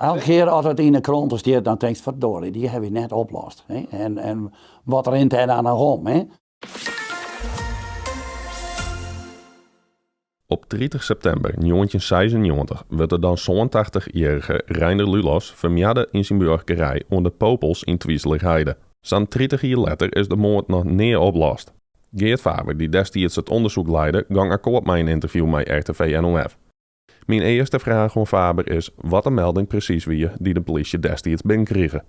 Elke kear as it yn 'e krante stiet, dan tinkst, ferdorie, dy ha wy net oplost. En wat rint dêr dan noch om? Op 30 septimber 1996 wurdt de dan 87-jierrige Reinder Lulos fermoarde yn syn buorkerij oan de Popels yn Twizelerheide. Sa'n 30 jier letter is de moard noch nea oplost. Geert Faber, dy't destiids it ûndersyk leide, gong akkoart mei in ynterview mei RTV NOF. Myn earste fraach oan Faber is wat de melding presys wie dy't de polysje destiids binnenkrige.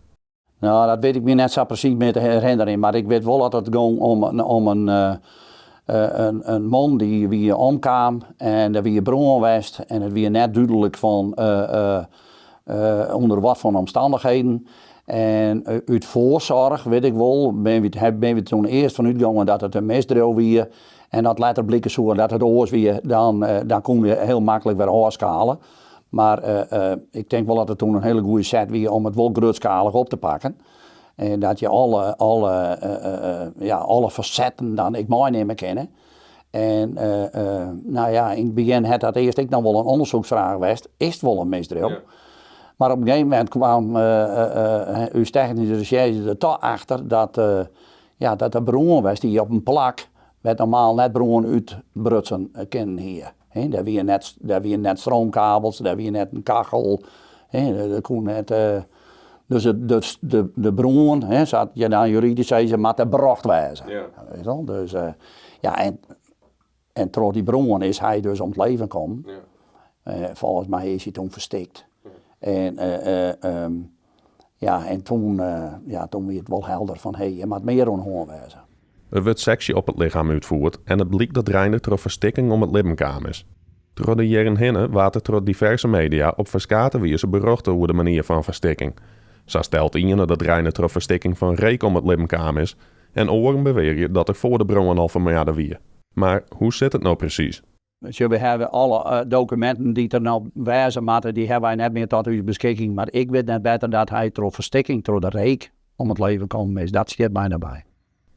No, dat wit ik my net sa presys mear te herinnerjen, mar ik wit wol dat it gong om in man dy't wie omkaam en der wie brân west en it wie net dúdlik fan ûnder watfoar omstannichheden. En út foarsoarch, wit ik wol, binne we toen earst fan útgongen dat it in misdriuw wie En as letter blike soe dat it oars wie, dan, dan koene we hiel maklik wer ôfskale. Mar ik tink wol dat it toen in hiele goede set wie om it wol grutskalich op te pakken. En dat je alle, alle, ja, alle fasetten dan ek meinimme kinne. En no ja, yn it begjin hat dat earst ek noch wol in ûndersyksfraach west, is it wol in misdriuw? Ja. Mar op in gegeven momint kwam ús technyske resjerzje der toch achter dat Ja, dat der brân west hie op in plak wêr't normaal net brân útbrutsen kinnen hie. Dêr wie net, dêr wiene net stroomkabels, dêr wie net in kachel, der koe net, dus de, de brân, sa't je dan juridysk sizze, moat der brocht wêze. Dus ja, en troch dy brân is hy dus om it leven kommen. Folgens my is hy toen ferstikt. En ja, en toen, ja, toen wie it wol helder fan hé, hjir moat mear oan 'e hân wêze. Der wurdt seksje op it lichem útfierd en it blykt dat Reinder troch ferstikking om it libben kaam is. Troch de jierren hinne waard der troch diverse media op ferskate wize berjochte oer de manier fan ferstikking. Sa stelt iene dat Reinder troch ferstikking fan reek om it libben kaam is en oaren bewearje dat er foar de brân al fermoarde wie. Mar hoe sit it no presys? Sjoch, we hawwe alle dokuminten dy't der no wêze moatte, dy hawwe wy net mear tot ús beskikking. Mar ik wit net better dat hy troch ferstikking troch de reek om it leven kommen is. Dat stiet my net by.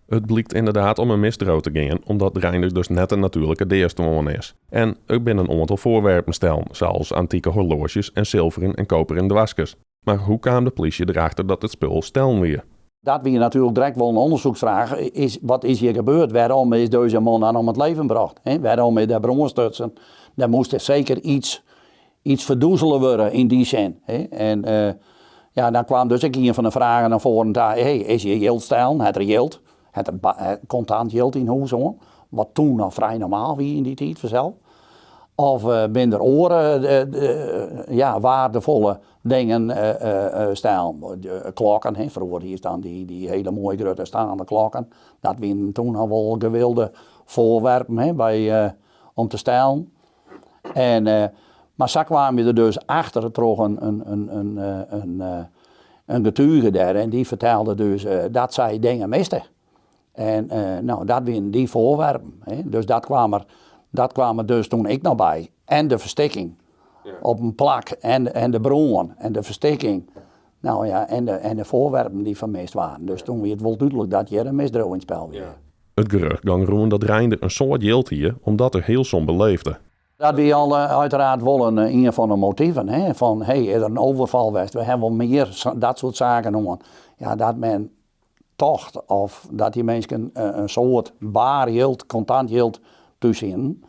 It blykt ynderdaad om in misdriuw te gean, omdat Reinder dus net de natuerlike dea stoarn is. En der binne in oantal foarwerpen stellen, sa as antike horloazjes en silveren en koperen doaskes. Mar hoe kaam de plysje derachter dat it spul stellen wie? Dat wie natuerlik direkt wol in ûndersyksfraach, is, wat is hjir gebeurd? Wêrom is dizze man dan om it leven brocht? Wêrom is der brân stutsen? Der moast seker iets, iets ferdoezele wurde yn dy sin. En ja, dan kwam dus ek ien fan de fragen nei foaren ta, hey, is hjir jild stellen? Hat er jild? Hat er kontant jild yn hûs hân? Wat toen noch frij normaal wie yn dy tiid fansels. Of binne der oare ja, waardefolle dingen stellen? Klokken, hè, froeger hiest dan dy hiele moaie grutte staande klokken. Dat wienen toen al wol gewilde foarwerpen, hè, by, om te stellen. En, mar sa kwamen we der dus achter troch in getuge dêr en dy fertelde dus dat sy dingen miste. En no, dat wienen dy foarwerpen. Hè. Dus dat kwam er, dat kwam er dus toen ek noch by. En de ferstikking op in plak en de brân en de ferstikking. No ja, en de foarwerpen dy't fermist waarden. Dus toen wie it wol dúdlik dat hjir in misdriuw yn it spel wie. It gerucht gong rûn dat Reinder in soad jild hie, omdat er hiel somber leefde. Dat wie al uiteraard wol ien fan de motiven, hè, fan hey, is der in overval west, we hawwe wol mear dat soart saken hân. Ja, dat men tocht of dat dy minsken in soad baar jild, kontant jild thús hienen.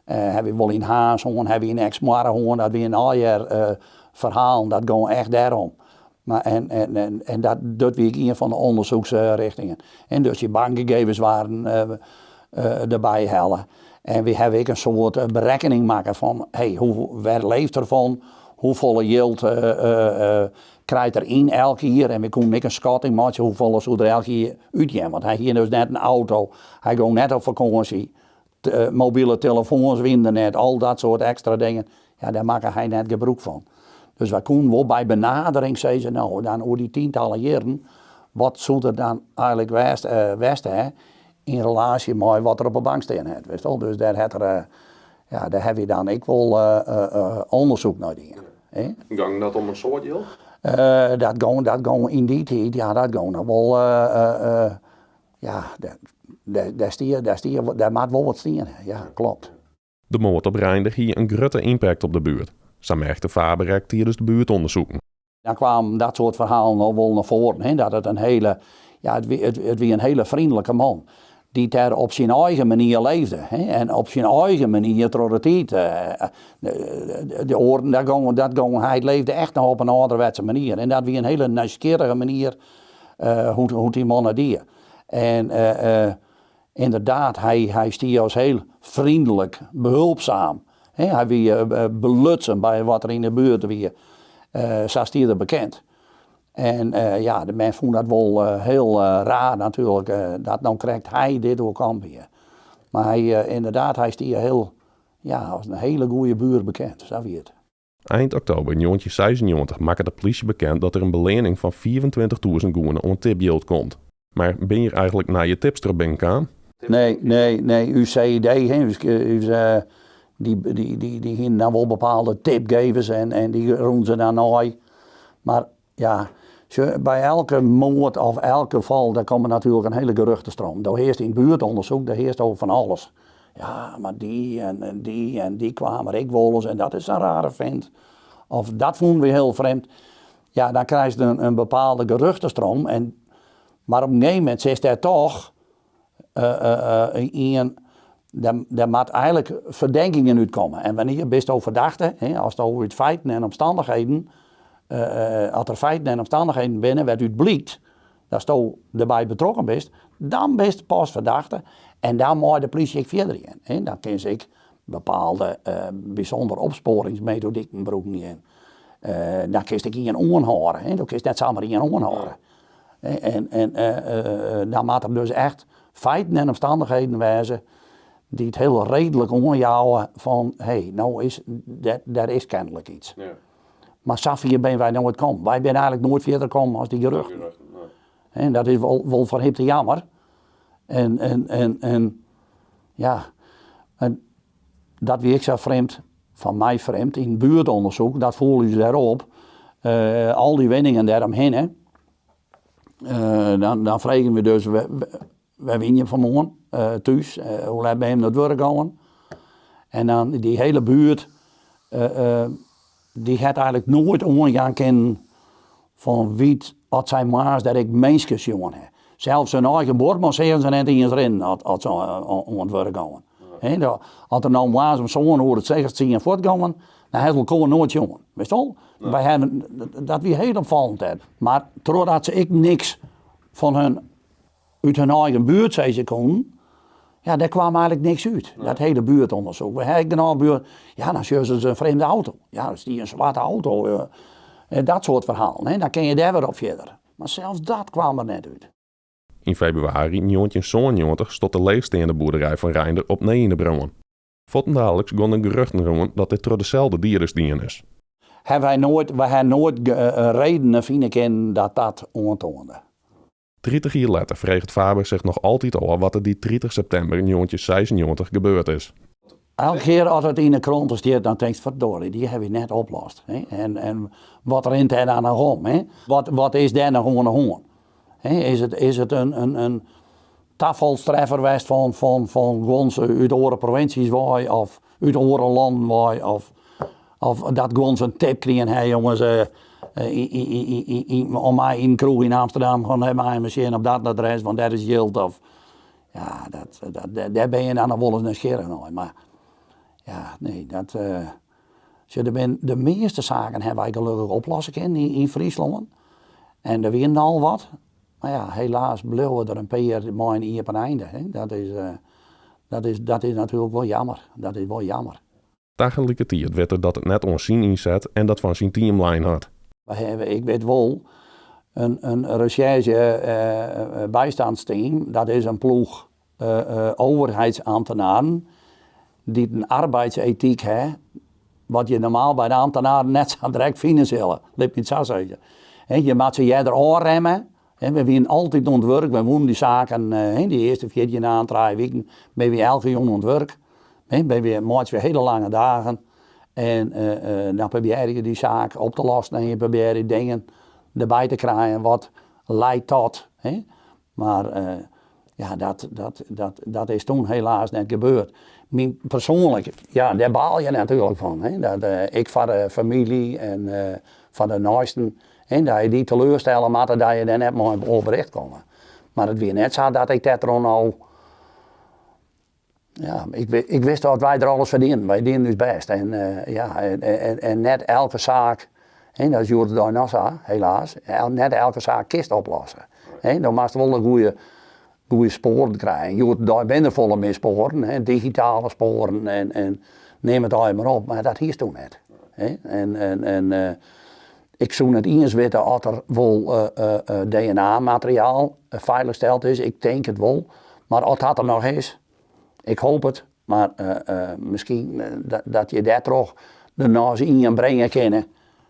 Hawwe wy wol yn Harns hân, hawwe wy yn Eksmoarre hân, dat wienen allegear ferhalen, dat gong echt dêrom. Mar en, en, en dat, dat wie ek ien fan de ûndersyksrichtingen. En dus dy bankgegevens waarden derby helle. En wy hawwe ek in soart berekkening makke fan, hey, hoe, wêr leeft er fan, hoefolle jild krijt er yn elk jier. En wy koenen ek in skatting meitsje hoefolle soe er elk jier útjaan. Want hy hie dus net in auto, hy gong net op fakânsje, mobile telefoans wienen der net, al dat soart ekstra dingen, ja, dêr makke hy net gebrûk fan. Dus wy koenen wol by benadering sizze, no, dan oer dy tientallen jierren, wat soe der dan eigenlik west, west ha yn relaasje mei wat er op de bank stean hat, witst wol. Dus dêr hat er, ja, dêr hawwe wy dan ek wol ûndersyk nei dien. Gong dat om in soad jild? Dat gong, dat gong yn dy tiid, ja, dat gong noch wol, ja, dêr stie, dêr stie, dêr moat wol wat stean, ja, klopt. De moard op Reinder hie in grutte ympakt op de buert, sa merkte Faber ek tidens de buertûndersoeken. Dan kwamen dat soart ferhalen al wol nei foaren, hè, dat it in hiele, ja, it wie, it wie in hiele freonlike man, dy't dêr op syn eigen manier leefde, hè, en op syn eigen manier troch de tiid, de oaren, dat gongen, dat gongen, hy leefde echt noch op in âlderwetse manier en dat wie in hiele nijsgjirrige manier hoe't, hoe't dy man it die. En ynderdaad, hy, hy stie as hiel freonlik, behulpsaam. Hy wie belutsen by wat der yn de buert wie. Sa stie er bekend. En ja, de men fûn dat wol hiel raar natuerlik, dat no krekt hy dit oerkaam wie. Mar hy, ynderdaad, hy stie hiel, ja, as in hiele goede buer bekend, sa wie it. Ein oktober 1996 makket de polysje bekend dat der in beleanning fan 25.000 gûne oan tipjild komt. Mar binne hjir eigentlik nije tips troch binnenkaam? Nee, nee, nee, ús CID, hè, ús, ús, dy, dy, dy, dy hienen dan wol bepaalde tipgevers en, en dy rûnen se dan nei. Mar ja, sjoch, by elke moard of elk gefal, dêr komme natuerlik in hiele geruchtestroom. Do hearst yn it buertûndersyk, dêr hearst al fan alles. Ja, mar dy en, en dy en dy kwamen er ek wolris en dat is in rare fint. Of dat fûnen we hiel frjemd. Ja, dan krijst in, in bepaalde geruchtestroom. En, mar op in gegeven momint sitst dêr toch ien, dêr moat eigentlik ferdenkingen útkomme. En wannear bisto ferdachte? Hè, asto út feiten en omstannichheden, as der feiten en omstannichheden binne wêr't út blykt datsto derby betrokken bist, dan bist pas ferdachte en dan mei de plysje ek fierder gean. Hè. Dan kin se ek bepaalde bysûndere opspoaringsmetodiken brûken gean. Dan kinst ek ien oanhâlde, hè. Do kinst net samar ien oanhâlde. En, en dan moat der dus echt feiten en omstannichheden wêze dy't hiel reedlik oanjouwe fan hé, no is, dêr is kennelik yts. Ja. Mar safier binne wy noait kommen. Wy binne eigentlik noait fierder kommen as dy geruchten. En dat is wol, wol ferhipte jammer. En, en, en, en ja, en dat wie ek sa frjemd, foar my frjemd, yn it buertûndersyk, dat foel ús dêrop, al dy wenningen dêromhinne, dan, dan fregen we dus, wêr wiene je fanmoarn thús, hoe let binne jim nei it wurk gongen? En dan dy hiele buert, dy hat eigentlik noait oanjaan kinnen fan wie't oft sy moarns dêr ek minsken sjoen ha. Sels hun eigen buorman seagen se net iens rinnen as se oan it wurk gongen. As der no moarns om sân oere seis tsien fuort gongen, dan ha se elkoar noait sjoen. Witst wol? Wy hawwe, dat wie hiel opfallend dêr. Mar trochdat se ek niks fan hun út hun eigen buert sizze koenen, ja, dêr kwam eigentlik niks út. Dat hiele buertûndersyk. We ha ek genôch buert, ja, dan sjogge se in frjemde auto. Ja, der stie in swarte auto. Dat soart ferhalen, hè. Dan kinne je dêr wer op fierder. Mar sels dat kwam der net út. Yn febrewaris 1997 stoart de leechsteande boerderij fan Reinder opnij yn 'e brân. Fuortendaliks gongen de geruchten rûn dat dit troch deselde dieders dien is. Hawwe wy noait, wy ha noait redenen fine kinnen dat dat oantoande. 30 jier letter freget Faber sich noch altyd ôf wat der dy 30 septimber 1996 gebeurd is. Elke kear as it yn de krante stiet, dan tinkst ferdorie, dy ha wy net oplost. En, en wat rint dêr dan noch om? Hè? Wat, wat is dêr noch oan de hân? Is it, is it in, in, in tafalstreffer west fan, fan, fan guon út oare provinsjes wei of út oare lannen wei? Of, of dat guon in tip krigen ha, jonges, om my yn in kroech yn Amsterdam fan hé, mei sjen op dat adres, want dêr is jild. Of, ja, dat, dat, dêr bin je dan noch wolris nijsgjirrich nei. Mar ja, nee, dat, sjoch, der bin, de measte saken hawwe wy gelokkich oplosse kinnen yn, yn Fryslân. En der wienen al wat. Mar ja, helaas bliuwe der in pear mei in iepen einde. Hè. Dat is, dat is, dat is natuerlik wol jammer. Dat is wol jammer. Tagelikertiid wit er dat it net oan syn ynset en dat fan syn team lein hat. Wy hawwe, ik wit wol, in, in resjerzje bystandsteam. Dat is in ploech overheidsambtenaren dy't in arbeidsetyk ha wat je normaal by de ambtenaren net sa direkt fine sille, lit my it sa sizze. Je moatte se earder ôfremme. We wienen altyd oan it wurk, we woenen dy saken, dy earste 14 dagen, trije wiken, binne wy elke jûn oan it wurk. Binne we, meitsje we hiele lange dagen en dan probearje je dy saak op te lossen en je probearje dingen derby te krijen wat leidt tot. Mar ja, dat, dat, dat, dat is toen helaas net gebeurd. Myn persoanlik, ja, dêr baal je natuerlik fan. Hè? Dat, ek foar de famylje en. foar de neisten, hè, dat je dy teleurstelle moatte dat je dêr net mei in oar bericht komme. Mar it wie net sa dat ik dêrtroch no, ja, ik wist dat wy der alles foar dienen. Wy dienen ús bêst en ja, en net elke saak, hè, dat is hjoed-de-dei noch sa, helaas, net elke saak kinst oplosse. Hè, do moatst wol de goede, goede spoaren krije. En hjoed-de-dei binne der folle mear spoaren, hè, digitale spoaren en neam it allegear mar op, mar dat hiest toen net. Hè. En ik soe net iens witte oft der wol DNA-materiaal feilichsteld is, ik tink it wol, mar oft dat der noch is, ik hoop it, mar miskien dat je dêrtroch der noch ris ien bringe kinne.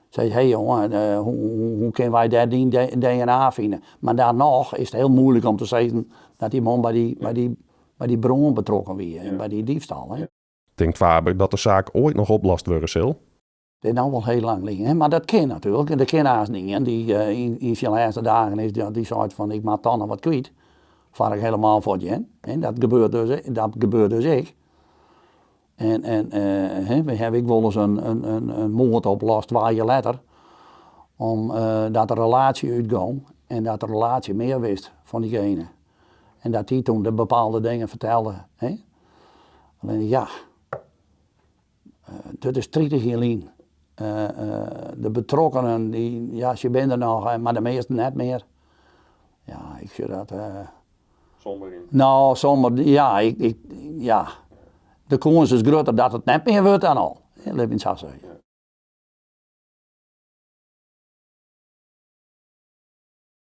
Sei, hé jonge, hoe kinne wy dêr dyn DNA fine? Mar dan noch is it hiel muoilik om te sizzen dat dy man by dy brân betrokken wie en by dy diefstal. Hè. Tinkt Faber dat de saak oait noch oplost wurde sil? Dit is no wol hiel lang lyn, hè, mar dat kin natuerlik. Der kin aanst ien dy't yn syn lêste dagen is, dy seit fan ik moat toch noch wat kwyt foar ik helemaal fuortgean. Dat gebeurt dus, dat gebeurt dus ek. En we hawwe ek wolris in moard oplost twa jier letter, omdat de relaasje útgong en dat de relaasje mear wist fan diegene. En dat dy toen de bepaalde dingen fertelde. Hè. Allinnich ja, dat is 30 jier lyn. De betrokkenen, dy, ja, se binne der noch, mar de measten net mear. Ja, ik sjoch dat. Somber yn? No, somber, ja, ik, ja. De kâns is grutter dat it net mear wurdt dan al. Lit my it sa sizze.